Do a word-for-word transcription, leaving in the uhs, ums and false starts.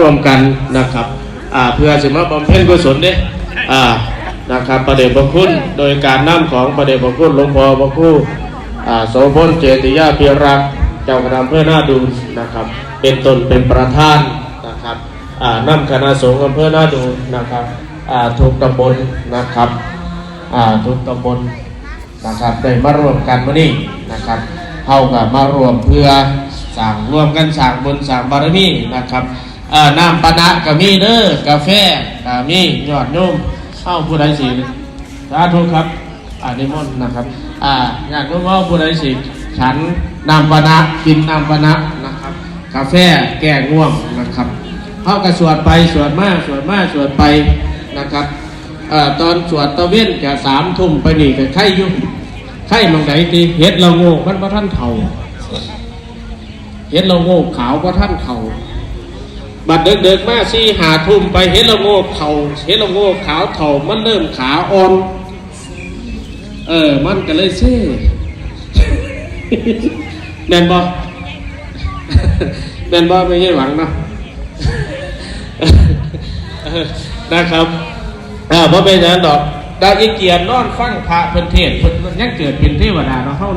ร่วมกันนะครับ อ่า เพื่อสิมาบำเพ็ญกุศลเด้ อ่า นะครับ พระเดชพระคุณ โดยการนำของพระเดชพระคุณหลวงพ่อพระครู อ่า โสพลเจติยาภิรักษ์ เจ้าคณะอำเภอหน้าดูนนะครับ เป็นต้นเป็นประธานนะครับ อ่า นำคณะสงฆ์อำเภอหน้าดูนนะครับ อ่า ทุกตำบลนะครับ อ่า ทุกตำบลนะครับ ได้มาร่วมกันมื้อนี้นะครับ เฮาก็มาร่วมเพื่อสร้าง ร่วมกันสร้างบุญสร้างบารมีนะครับ เอ่อ น้ำปานะก็มีเด้อ กาแฟก็มี ญาติโยมเฮาผู้ใดสิ สาธุครับ อ่า นิมนต์นะครับ อ่า ญาติโยมเฮาผู้ใดสิฉันน้ำปานะ กินน้ำปานะนะครับ กาแฟแก้ง่วงนะครับ เฮาก็สวดไปสวดมา สวดมาสวดไปนะครับ เอ่อ ตอนสวดตะเวนจะสามทุ่มไปนี่ก็ไคอยู่ ไคหม่องใดติ เห็ดละโงกมันบ่ทันเฒ่า เห็ดละโงกขาวบ่ทันเฒ่า บัดเดิกๆมาสี่ห้าทุ่มไป เห็ดละโงกเฒ่า เห็ดละโงกขาวเฒ่า มันเริ่มขาอ่อน เออ มันก็เลยเซ่ แม่นบ่ แม่นบ่ ไม่ใช่หวังเนาะ นะครับ อ่า บ่เป็นหยังดอก ดาวอีเกียนนอนฟังพระเพิ่นเทศน์ เพิ่นยังเกิดเป็นเทวดาเนาะ เฮา